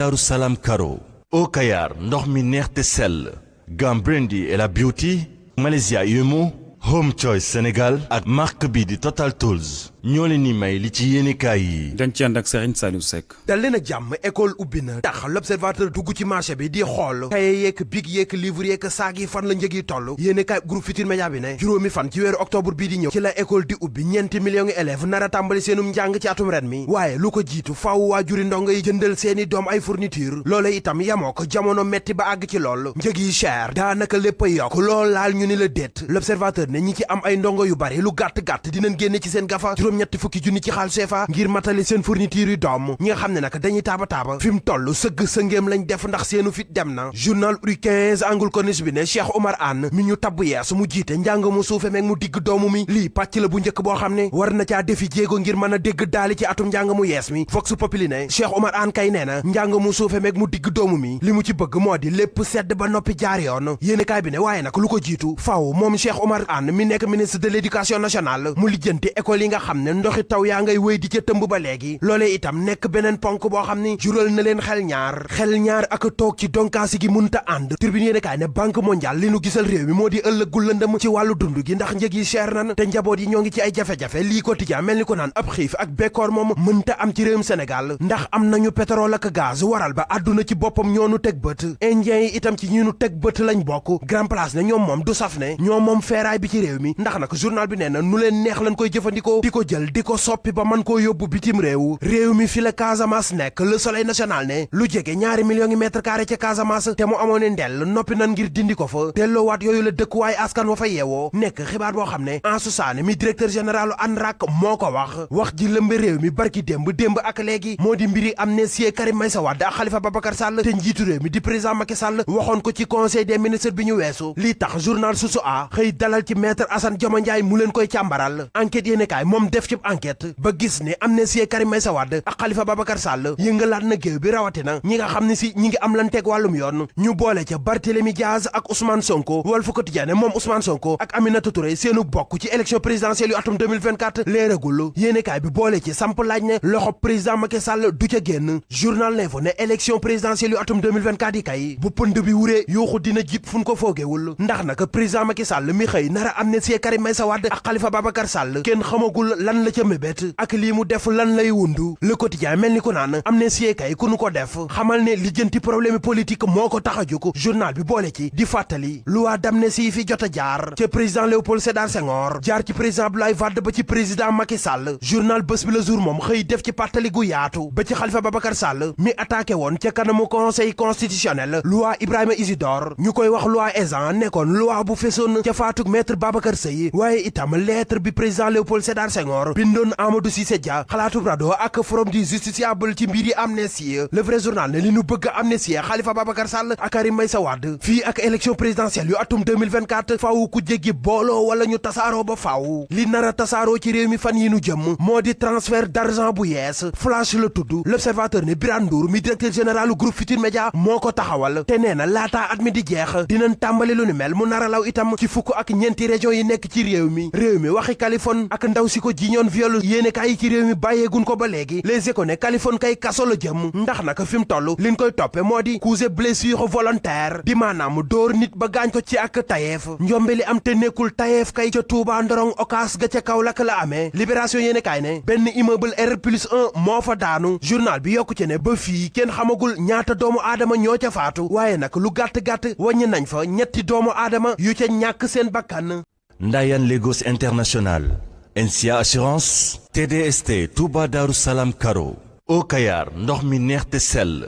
Darou Salam Karo Eau Kayar ndox mi neex te sell Gambrendi et la Beauty Malaysia Yumu Home Choice Sénégal ak marque bi di Total Tools ñoo leen ni may li ci yéenekaay yi. dañ ci ànd ak Serigne Saliou Seck. dal leen a jàmm école ubbi na tax l'observateur dugg ci marché bi di xool kaye yeeg big yeeg livre yeeg saag yi fan la njëg yi toll yéenekaay groupe Futurs Médias bi ne juróomi fan ci weeru octobre bii di ñëw ci la école di ubbi ñeenti millions élèves nar a tàmbali seenum njàng ci atum ren mi waaye lu ko jiitu faaw waajuri ndongo yi jëndal seeni doom ay fourniture loola itam yamoo ko jamono metti ba àgg ci lool njëg yi cher daanaka lépp a yokk lool laal ñu ni la déet l'observateur ne ñi ci am ay ndongo yu bari lu gàtt-gàtt dinañ génne ci seen gafa juróom-ñetti fukki junni ci xaalis CFA ngir matali seen fourniture yu doom ñi nga xam ne nag dañuy taaba fi mu toll sëgg sëngéem lañ def ndax seenu fit dem na journal uri 15 angle corniche bi ne Cheikh Oumar Anne mi ñu tabb yees mu jiite njàng mu suufe meeg mu digg doomu mi lii pàcc la bu njëkk boo xam ne war na caa defi jéego ngir mën a dégg daali ci atum njàng mu yees mi Vox Populi ne Cheikh Oumar Anne kay nee na njàng mu suufe meeg mu digg doomu mi li mu ci bëgg moo di lépp sedd ba noppi jaar yoon yéenekaay bi ne waaye nag lu ko jiitu faaw moom Cheikh Oumar Anne mi nekk ministre de l'éducation nationale mu lijjanti école yi nga xam ne ndoxi taw yaa ngay wéy di ca tëmb ba léegi loolee itam nekk beneen ponk boo xam ni jural na leen xel ñaar ak toog ci donkaasi gi munta ànd Tribune yéenekaay ne banque mondiale li nu gisal réew mi moo di ëllëgul lëndëm ci wàllu dund gi ndax njëg yi cher nan te njaboot yi ñoo ngi ci ay jafe-jafe lii quotidien mel ni ko naan ab xiif ak bekkoor moom mënta am ci réewum Sénégal ndax am nañu pétrole ak gaz waral ba àdduna ci boppam ñoo nu teg bët indien yi itam ci ñi nu teg bët lañ bokk grand place ne ñoom moom du saf ne ñoom moom feeraay bi ci réew mi ndax nag journal bi nee na nu leen neex lañ koy jëfandikoo di ko jël di ko soppi ba mën koo yóbbu bitim réew mi fi la Casamance nekk le soleil national ne lu jege 2 millions mètres carrés ca Casamance te mu amoon ne ndell noppi nan ngir dindi ko fa delloowaat yooyu la dëkkuwaay askan wa fa yeewoo nekk xibaar boo xam ne Ansou Sané mi directeur général ANRAC moo ko wax ji lëmbe réew mi barki démb ak léegi moo di mbiri amnistie Karim Meïssa Wade ak Khalifa Babacar Sall te njiitu réew mi di président Macky Sall waxoon ko ci conseil des ministres bi ñu weesu lii tax journal Source A xëy dalal ci maître Assane Dioma Ndiaye mu leen koy càmbaral enquête yéenekaay moom def ci enquête ba gis ne amnistie Karim Meïssa Wade ak Khalifa Babacar Sall yëngalaat na géew bi rawatina ñi nga xam ne si ñi ngi am lan teg wàllum yoon ñu boole ca Barthélémy Diaz ak Ousmane Sonko Walf Quotidien ne moom Ousmane Sonko ak Aminata Touré seenu bokk ci élection présidentielle yu atum 2024 léeragul yéenekaay bi boole ci samp laaj ne loxo président Macky Sall du ca génn journal L'Info ne élection présidentielle yu atum 2024 yi kay bu pënd bi wuree yuuxu dina jib fu ñu ko foogewul ndax nag président Macky Sall mi xëy nara amnistie Karim Meïssa Wade ak Khalifa Babacar Sall kenn xamagul lan la ca mébét ak lii mu def lan lay wundu Le Quotidien mel ni ko naan amnistie kay ku nu ko def xamal ne lijjanti problème politique moo ko tax a jóg journal bi boole ci di fàttali loi d'amnistie fi jot a jaar ca président Léopold Sédar Senghor jaar ci président Abdoulaye Wade ba ci président Macky Sall journal Bës Bi Le Jour moom xëy def ci pàttali gu yaatu ba ci Khalifa Babacar Sall mi attaqué woon ca kanamu conseil constitutionnel loi Ibrahima Isidore ñu koy wax loi Ezzan nekkoon loi bu fesoon ca faatuk maître Babacar Seye waaye itam lettre bi président Léopold Sédar Senghor bindoon Amadou Cissé Dia xalaatu rado ak forum du justiciable ci mbiri amnistie le vrai journal ne li nu bëgg amnistie Khalifa Babacar Sall ak Karim Meïssa Wade fii ak élection présidentielle yu atum 2024 faaw ku jéggi booloo wala ñu tasaaroo ba faaw li nara tasaaroo ci réew mi fan yi nu jëm moo di transfert d'argent bu yees flash la tudd l'observateur ne Birane Ndour mi directeur général groupe Futurs Médias moo ko taxawal te nee na laataa at mi di jeex dinañ tàmbali lu ni mel mu nara law itam ci fukk ak ñeenti région yi nekk ci réew mi waxi Kaliphone ak ndaw si ko jiñoon viol yéene kaay yi ci réew mi bàyyeegun ko ba léegi Les Échos ne Kaliphone kay kaso la jëm ndax naka fi mu toll liñ koy toppe moo di coups et blessures volontaires di maanaam dóor nit ba gaañ ko ci ak tayeef njombe li am te nekkul tayeef kay ca Touba Ndorong Okas ga ca Kaolack la amee Libération yéene kaay ne benn immeuble R+1 moo fa daanu journal bi yokku ci ne ba fii kenn xamagul ñaata doomu aadama ñoo ca faatu waaye nag lu gàtt-gàtt wàññi nañ fa ñetti doomu aadama yu ca ñàkk seen bakkan Ndayan Lagos International NCA Assurance TDST Touba Darou Salam Karo Eau Kayar ndox mi neex te sell